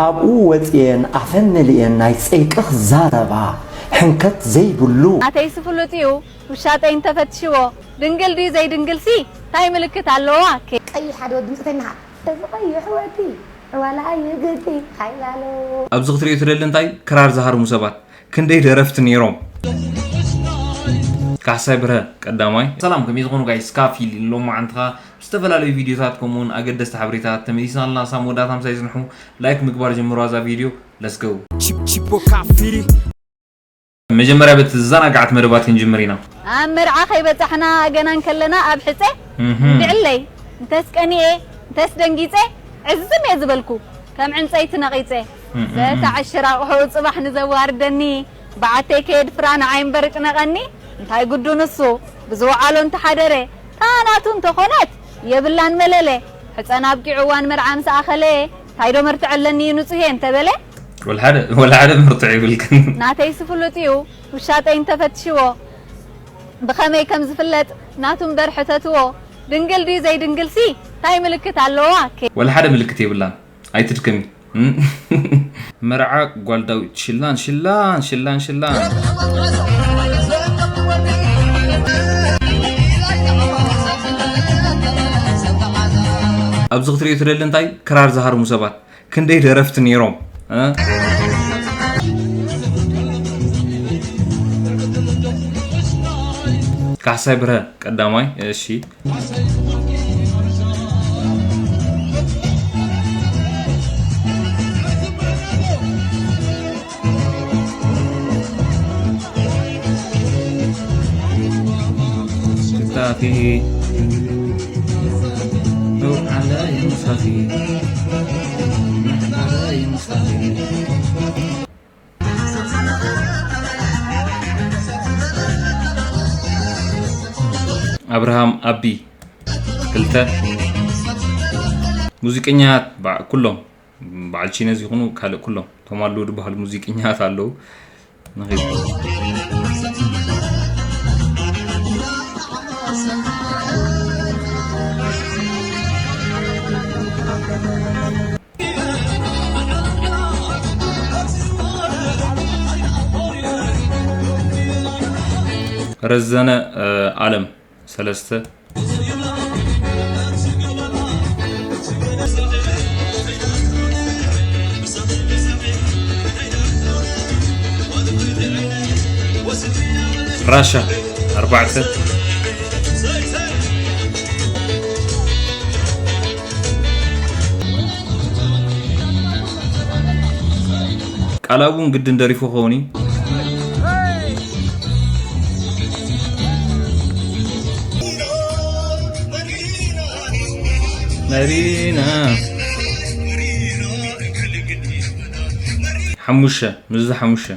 ኣብኡ ወጺኤን ኣፈን መሊኤን ናይ ጽይቂ ክዛረባ ሕንከት ዘይብሉ። ናተይሲ ፍሉጥ እዩ ውሻጠይ እንተፈትሽዎ፣ ድንግል ድዩ ዘይድንግልሲ ታይ ምልክት ኣለዎ ኣኬ። ቀይሕ ሓደ ወዲ ምጽተናሃ እዚ ቀይሕ ወዲ ዕዋላ ኣየገዲ ሓይላሎ። ኣብዚ ክትሪኦ ትደሊ እንታይ ክራር ዝሃርሙ ሰባት ክንደይ ደረፍቲ ነይሮም። ካሕሳይ ብርሀ ቀዳማይ። ሰላም ከመይ ዝኾኑ ጋይስ ካፊል ሎማዓንትኻ ዝተፈላለዩ ቪዲዮታት ከምኡውን ኣገደስቲ ሓበሬታት ተመሊስና ኣለና። ሳብ መወዳእታ ምሳይ ዝንሑ ላይክ ምግባር ጀምሩ። ኣዛ ቪዲዮ let's go። Chip- Chipo Cafiri. መጀመርያ በቲ ዘናጋዕት መደባት ክንጅምር ኢና። ኣብ መርዓ ከይበጻሕና ገና እንከለና ኣብ ሕጸ እህም። እንድዕለይ እንተስ ቀኒኤ እንተስ ደንጊጸ ዕዝም እየ ዝበልኩ ከም ዕንጸይቲ ነቒጸ እም፣ እም፣ እም። ዘተዓሽር ኣቑሑ ጽባሕ ንዘዋርደኒ በዓተይ ከየድፍራ ንዓይ እምበር ጭነቐኒ እንታይ ጉዱ ንሱ ብዝወዓሎ እንተሓደረ ታናቱ እንተኾነት የብላን መለለ ሕጸን ኣብቂዑ እዋን መርዓ ምስ ኣኸለ ታይዶ መርትዐለኒ እዩ ንጹህ እየ እንተበለ ወላ ሓደ ወላ ሓደ መርትዖ ይብልክን። ናተይሲ ፍሉጥ እዩ ውሻጠይ እንተፈትሽዎ ብኸመይ ከም ዝፍለጥ ናቱ እምበር ሕተትዎ ድንግል ድዩ ዘይድንግልሲ ታይ ምልክት ኣለዎ ኣኬ። ወላ ሓደ ምልክት የብላን ኣይትድከሚ። እም? መርዓ ጓል ዳዊት ሽላን ሽላን ሽላን ሽላን። ኣብዚ ክትሪኦ ትደሊ እንታይ ክራር ዝሃርሙ ሰባት ክንደይ ደረፍቲ ነይሮም እ? ካሕሳይ ብርሀ ቀዳማይ እሺ። ኣብርሃም ኣቢ ክልተ ሙዚቀኛት ኩሎም በዓል ቺነዝ ይኹኑ ካልእ ኩሎም ቶም ኣለዉ ዝበሃሉ ሙዚቀኛት ኣለዉ። ረዘነ ኣለም ሰለስተ። ራሻ ኣርባዕተ። ቃላቡ እውን ግድን ደሪፉ ኸውን እዩ። መሪና ሓሙሽተ ምስዚ ሓሙሽተ።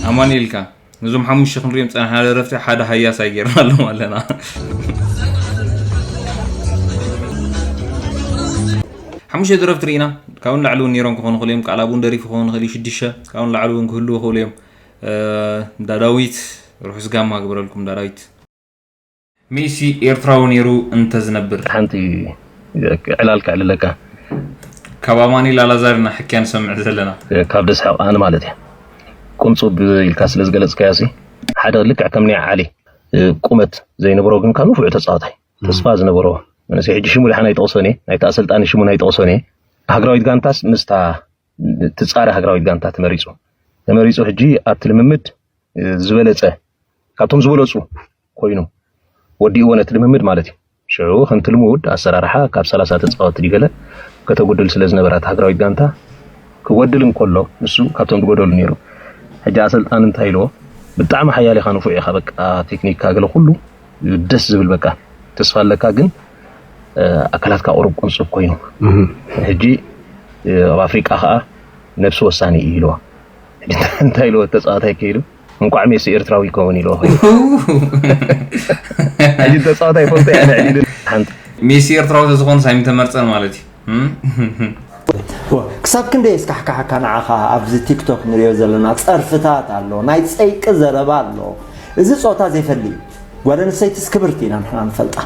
ኣማን ኢልካ ነዞም ሓሙሽተ ክንሪኦም ጸናሕና ደረፍቲ ሓደ ሃያሳይ ጌርናሎም ኣለና። ሓሙሽተ ደረፍቲ ርኢና ካብኡ ንላዕሊ እውን ነይሮም ክኾኑ ይኽእሉ እዮም። ቃላቡ እውን ደሪፉ ክኾኑ ይኽእል እዩ ሽዱሽተ ካብኡ ንላዕሊ እውን ክህልዉ ይኽእሉ እዮም። እ፣ እንዳ ዳዊት ርሑስ ጋማ ግበረልኩም እንዳ ዳዊት። ሜሲ ኤርትራዊ ነይሩ እንተዝነብር። ሓንቲ ዕላል ከዕልለካ። ካብ ኣማኑኤል ኣላዛር ኢና ሕክያ ንሰምዕ ዘለና። ካብ ደስሓቕ ኣነ ማለት እየ። ቁንጹብ ኢልካ ስለ ዝገለጽካዮ ሲ፣ ሓደ ልክዕ ከም ናይ ዓሊ፣ እ፣ ቁመት ዘይነበሮ ግን ካብ ንፉዕ ተጻዋታይ፣ ተስፋ ዝነበሮ መንእሰይ፣ ሕጂ ሽሙ ደሓን ኣይጠቕሶን እየ፣ ናይቲ ኣሰልጣኒ ሽሙ ኣይጠቕሶን እየ። ሃገራዊት ጋንታስ ምስታ ትጻረ ሃገራዊት ጋንታ ተመሪጹ። ተመሪጹ ሕጂ ኣብቲ ልምምድ፣ እ፣ ዝበለጸ፣ ካብቶም ዝበለጹ ኮይኑ ወዲእዎ ነቲ ልምምድ ማለት እዩ። ሽዑ ከምቲ ልሙድ ኣሰራርሓ ካብ ሰላሳ ተጻወትቲ ድዩ ገለ ከተጉድል ስለ ዝነበራ እታ ሃገራዊት ጋንታ ክጎድል እንከሎ ንሱ ካብቶም ዝጎደሉ ነይሩ። ሕጂ ኣሰልጣኒ እንታይ ኢልዎ? ብጣዕሚ ሓያል ኢኻ፣ ንፉዕ ኢኻ፣ በቃ ቴክኒክካ ገለ ኩሉ ደስ ዝብል በቃ ተስፋ ኣለካ፣ ግን፣ እ፣ ኣካላትካ ቁሩብ ቁንጹብ ኮይኑ። እህ። ሕጂ፣ እ፣ ኣብ ኣፍሪቃ ከኣ ነብሲ ወሳኒ እዩ ኢልዎ። ሕጂ እንታይ ኢልዎ ተጻዋታይ ከይዱ? እንቋዕ ሜሲ ኤርትራዊ ይከውን ኢልዎ ኮይኑ። ሕጂ ተጻወታይ ፈልጦ እየ፣ ኣነ ዕሊሉ ሓንቲ። ሜሲ ኤርትራዊ ተዝኾን ሳይም ተመርጸን ማለት እዩ። እም? ክሳብ ክንደይ የስካሕክሓካ ንዓኻ? ኣብዚ ቲክቶክ ንሪኦ ዘለና ጸርፍታት ኣሎ፣ ናይ ጸይቂ ዘረባ ኣሎ። እዚ ጾታ ዘይፈሊ እዩ። ጓል ኣንስተይትስ ክብርቲ ኢና ንሕና ንፈልጣ።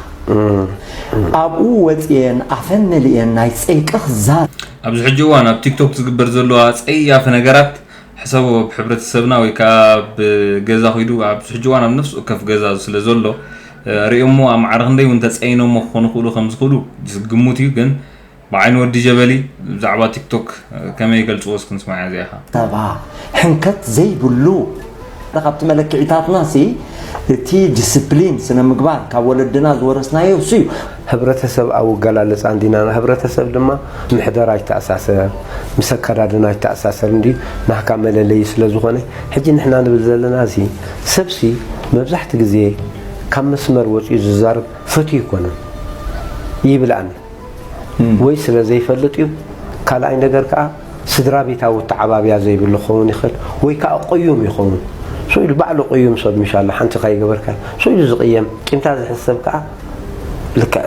ኣብኡ ወፅየን ኣፈን መሊአን ናይ ጸይቂ ክዛር ኣብዚ ሕጂ እዋን ኣብ ቲክቶክ ዝግበር ዘለዋ ጸያፊ ነገራት ሕሰቦ ኣብ ሕብረተሰብና ወይ ከዓ ኣብ ገዛ ከይዱ ኣብዚ ሕጂ እዋን ኣብ ነፍሲ ወከፍ ገዛ ስለ ዘሎ ሪኦሞ ኣብ ማዕረ ክንደይ እውን ተፀይኖሞ ክኾኑ ክእሉ ከም ዝኽእሉ ግሙት እዩ። ግን ብዓይኒ ወዲ ጀበሊ ብዛዕባ ቲክቶክ ከመይ ይገልፅዎ እስኪ ንስማዕ እዚኣ ኢኻ። ተባ ሕንከት ዘይብሉ ካብቲ መለክዒታትና ሲ እቲ ዲስፕሊን ስነ ምግባር ካብ ወለድና ዝወረስናዮ እሱ እዩ። ህብረተሰብ ኣብ ውገላለፃ እንዲና ህብረተሰብ ድማ ምሕደራ ይተኣሳሰር ምስ ኣከዳድና ይተኣሳሰር እንዲ ናህካ መለለይ ስለ ዝኾነ ሕጂ ንሕና ንብል ዘለና እዚ ሰብሲ መብዛሕቲ ግዜ ካብ መስመር ወፂኡ ዝዛረብ ፈትዩ ይኮነን ይብል ኣነ ወይ ስለ ዘይፈልጥ እዩ። ካልኣይ ነገር ከዓ ስድራ ቤታዊ ተዓባብያ ዘይብሉ ክኸውን ይኽእል ወይ ከዓ ቅዩም ይኸውን። ስኢሉ ባዕሉ ቅዩም ሰብ ምሻሎ ሓንቲ ከይገበርካ ስኢሉ ዝቅየም ቂምታ ዝሕሰብ ከዓ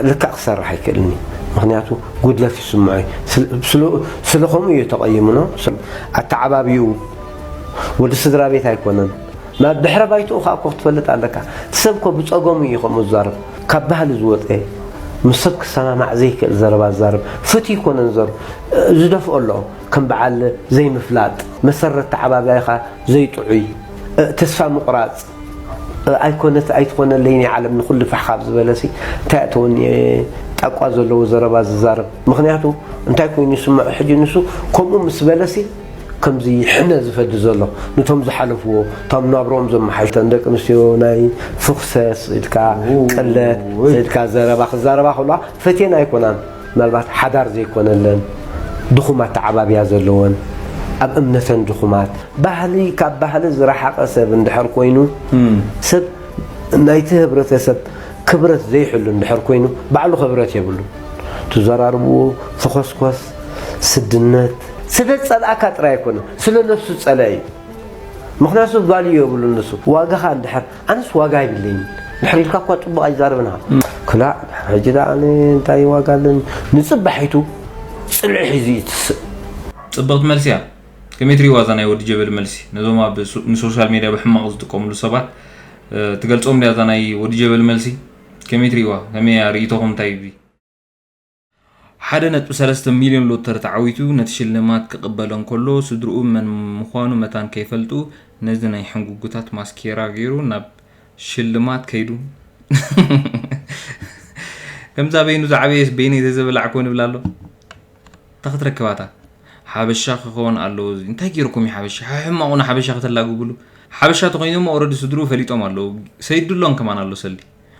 ልክዕ ክሰርሕ ኣይክእልን እዩ። ምክንያቱ ጉድለት ይስምዖ እዩ። ስለ ከምኡ እዩ ተቀይሙ ነው። ኣተዓባቢኡ ወዲ ስድራ ቤት ኣይኮነን። ናብ ድሕረ ባይትኡ ከዓ እኮ ክትፈልጥ ኣለካ። እቲ ሰብ እኮ ብፀገሙ እዩ ከምኡ ዝዛረብ። ካብ ባህሊ ዝወፀ ምስ ሰብ ክሰማማዕ ዘይክእል ዘረባ ዝዛረብ ፍትህ ይኮነን ዘሩ ዝደፍኦ ኣሎ። ከም በዓል ዘይምፍላጥ መሰረት ተዓባባይኻ ዘይጥዑይ ተስፋ ምቁራፅ ኣይኮነት ኣይትኾነለይ ናይ ዓለም ንኩሉ ፋሕ ካብ ዝበለሲ እንታይ እተወኒ ጣቋ ዘለዎ ዘረባ ዝዛረብ ምክንያቱ እንታይ ኮይኑ ይስምዖ ሕጂ ንሱ ከምኡ ምስ በለሲ ከምዚ ሕነ ዝፈዲ ዘሎ ነቶም ዝሓለፍዎ እቶም ናብርኦም ዘመሓይሸን ደቂ ኣንስትዮ ናይ ፍኽሰስ ኢልካ ቅለት ኢልካ ዘረባ ክዛረባ ከለዋ ፈትየን ኣይኮናን ምናልባት ሓዳር ዘይኮነለን ድኹማት ተዓባብያ ዘለወን ኣብ እምነተን ድኹማት ባህሊ ካብ ባህሊ ዝረሓቐ ሰብ እንድሕር ኮይኑ ሰብ ናይቲ ህብረተሰብ ክብረት ዘይሕሉ እንድሕር ኮይኑ ባዕሉ ክብረት የብሉ ትዘራርብዎ ተኾስኮስ ስድነት ስለ ዝፀልኣካ ጥራይ ኣይኮነ ስለ ነፍሱ ዝፀልአ እዩ ምክንያቱ ቫልዩ የብሉ ንሱ ዋጋኻ እንድሕር ኣነስ ዋጋ የብለይን ድሕር ኢልካ እኳ ፅቡቅ ኣይዛረብን ኢኻ ክላእ ሕጂ ደኣ ኣነ እንታይ ዋጋ ኣለኒ ንፅባሒቱ ፅልዒ ሒዙ እዩ ትስእ ፅብቕቲ መልሲ እያ ከመይ ትሪእዋ እዛ ናይ ወዲ ጀበሊ መልሲ ነዞም ኣብ ንሶሻል ሜድያ ብሕማቕ ዝጥቀምሉ ሰባት ትገልፆም ድያ እዛ ናይ ወዲ ጀበሊ መልሲ ከመይ ትሪእዋ ከመይ እያ ርእይቶኹም እንታይ እዩ ሓደ ነጥቢ ሰለስተ ሚልዮን ሎተሪ ተዓዊቱ ነቲ ሽልማት ክቕበሎ እንከሎ ስድርኡ መን ምዃኑ መታን ከይፈልጡ ነዚ ናይ ሕንጉጉታት ማስኬራ ገይሩ ናብ ሽልማት ከይዱ ከምዛ በይኑ ዝዓበየስ በይነይ ተዘበላዕኮ ንብል ኣሎ እንታይ ክትረክባታ ሓበሻ ክኸውን ኣለዎ እዚ እንታይ ገይርኩም እዩ ሓበሻ ሕሕማቑ ንሓበሻ ከተላግብሉ ሓበሻ ተኾይኖሞ ኦረዲ ስድርኡ ፈሊጦም ኣለዉ ሰይድሎም ከማን ኣሎ ሰሊ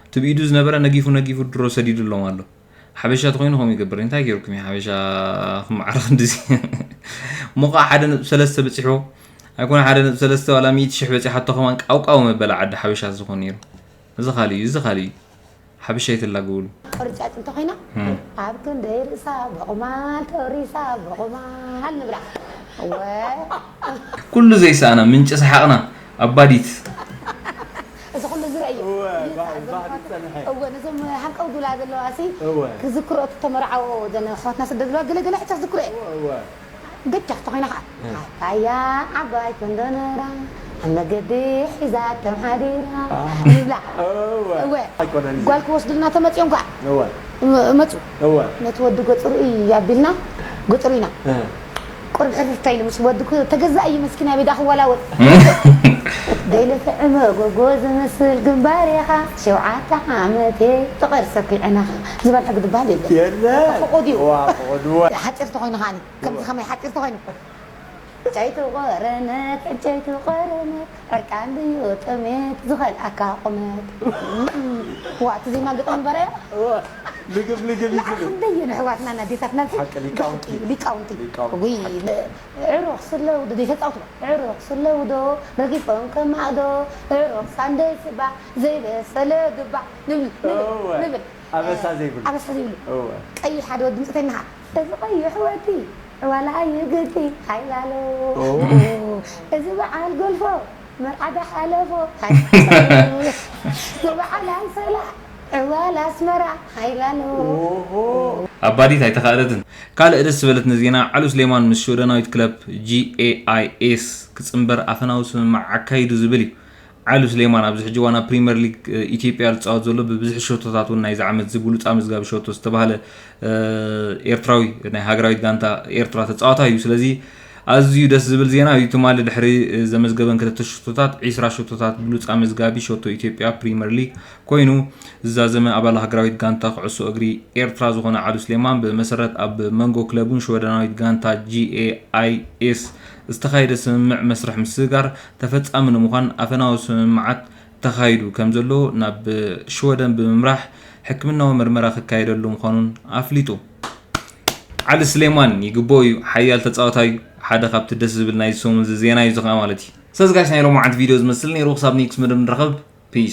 እቲ ብኢዱ ዝነበረ ነጊፉ ነጊፉ ድሮ ሰዲዱሎም ኣሎ ሓበሻ ተኾይኑ ከምኡ ይገብር እንታይ ገይርኩም እዩ ሓበሻ ክመዓረ ክንድዚ እሞ ከዓ ሓደ ነጥቢ ሰለስተ በፂሕዎ ኣይኮነ ሓደ ነጥቢ ሰለስተ ዋላ ሚእቲ ሽሕ በፂሓቶ ከማን ቃውቃው መበላ ዓዲ ሓበሻ ዝኾን ነይሩ እዚ ካሊእ እዩ እዚ ካሊእ እዩ ሓበሻ ይትላገብሉ ቅርጫጭ እንተኾይና ኣብ ክንደይ ርእሳ ብቑማል ተወሪሳ ብቑማል ንብላ እወ ኩሉ ዘይሰኣና ምንጪ ሰሓቕና ኣባዲት እዚ ኩሉ ዝረአ እዩ እወ ነዞም ሃንቀው ዝብላ ዘለዋ ሲ ክዝክሮ እቲ ተመርዓዎ ዘነ ኣሕዋትና ስደት ዘለዋ ገለ ገለ ሕቶ ክዝክሮ እየ ገቻ ተኾይና ከዓ ኣታያ ዓባይ ኮንዶነራ ኣብ መገዲ ሒዛቶም ሓዲራ ይብላ እወ ጓል ክወስዱልና ተመፅዮም ከዓ መፁ ነቲ ወዲ ገፅሩ እዩ ኣቢልና ገፅሩ ኢና ቁርብ ሕርፍታ ኢሉ ምስ ወዲ ተገዛእ እዩ መስኪን ኣበይ ደኣ ክወላወል ደይለ ትዕመ ጎጎ ዝመስል ግንባር ኢኻ ሸውዓተ ዓመት እየ ተቐርሰኪ ዕናኻ ዝበል ሕጊ ዝበሃል የለ ፍቑድ እዩ ሓፂር ተኾይኑ ከዓኒ ከምዚ ከመይ ሓፂር ተኾይኑ ዕጨይቲ ቆረነት ዕጨይቲ ቆረነት ዕርቃን ድዩ ጥሜት ዝኸልኣካ ቁመት ዋእ እቲ ዜማ ግጥሚ በረ ልግብ ልግብ እዩ ዝብል ክንደየን ኣሕዋትና ኣዴታትና ሓቂ ሊቃውንቲ ሊቃውንቲ ሊቃውንቲ። ውይ ዕሩኽ ስለውዶ ዘይተፃውትዎ ዕሩኽ ስለውዶ ረጊፎም ከማእዶ ዕሩኽ ሳንደይ ስባ ዘይበሰለ ድባዕ ንብል ንብል ንብል ኣበሳ ዘይብሉ ኣበሳ ዘይብሉ ቀይሕ ሓደ ወዲ ምፅተይናኻ እዚ ቀይሕ ወዲ ዕዋላ እዩ ግዲ ሓይላሎ እዚ በዓል ጎልፎ መርዓዳ ሓለፎ፣ በዓል ኣንሶላ፣ ዕዋል ኣስመራ፣ ሓይላሎ። ኣባዲት ኣይተኻእለትን። ካልእ ደስ ዝበለትኒ ዜና፣ ዓሉ ስሌማን ምስ ሽወደናዊት ክለብ ጂ ኤ ኣይ ኤስ ክጽንበር ኣፈናዊ ስምምዕ ኣካይዱ ዝብል እዩ። ዓሉ ስሌማን ኣብዚ ሕጂ እዋን ኣብ ፕሪምየር ሊግ ኢትዮጵያ ዝጻወት ዘሎ፣ ብብዝሒ ሸቶታት እውን ናይዚ ዓመት እዚ ብሉጽ ኣመዝጋቢ ሸቶ ዝተባህለ ኤርትራዊ ናይ ሃገራዊት ጋንታ ኤርትራ ተጻዋታይ እዩ። ስለዚ ኣዝዩ ደስ ዝብል ዜና እዩ። ትማሊ ድሕሪ ዘመዝገበን ክልተ ሸቶታት፣ ዒስራ ሸቶታት ብሉጽ ኣመዝጋቢ ሸቶ ኢትዮጵያ ፕሪምየር ሊግ ኮይኑ ዝዛዘመ ኣባል ሃገራዊት ጋንታ ኩዕሶ እግሪ ኤርትራ ዝኾነ ዓሉ ስሌማን፣ ብመሰረት ኣብ መንጎ ክለቡን ሽወደናዊት ጋንታ ጂ ኤ ኣይ ኤስ ዝተኻየደ ስምምዕ መስርሕ ምስግጋር ተፈጻሚ ንምዃን ኣፈናዊ ስምምዓት ተኻይዱ ከም ዘሎ ናብ ሽወደን ብምምራሕ ሕክምናዊ መርመራ ክካየደሉ ምዃኑን ኣፍሊጡ። ዓሊ ስሌማን ይግብኦ እዩ፣ ሓያል ተጻዋታይ እዩ። ሓደ ካብቲ ደስ ዝብል ናይ ሰሙን እዚ ዜና እዩ ዝኸዓ ማለት እዩ። ስለዚ ጋይስ ናይ ሎማዓንቲ ቪድዮ ዝመስል ነይሩ። ክሳብ ኔክስት መደብ ንራኸብ። ፒስ።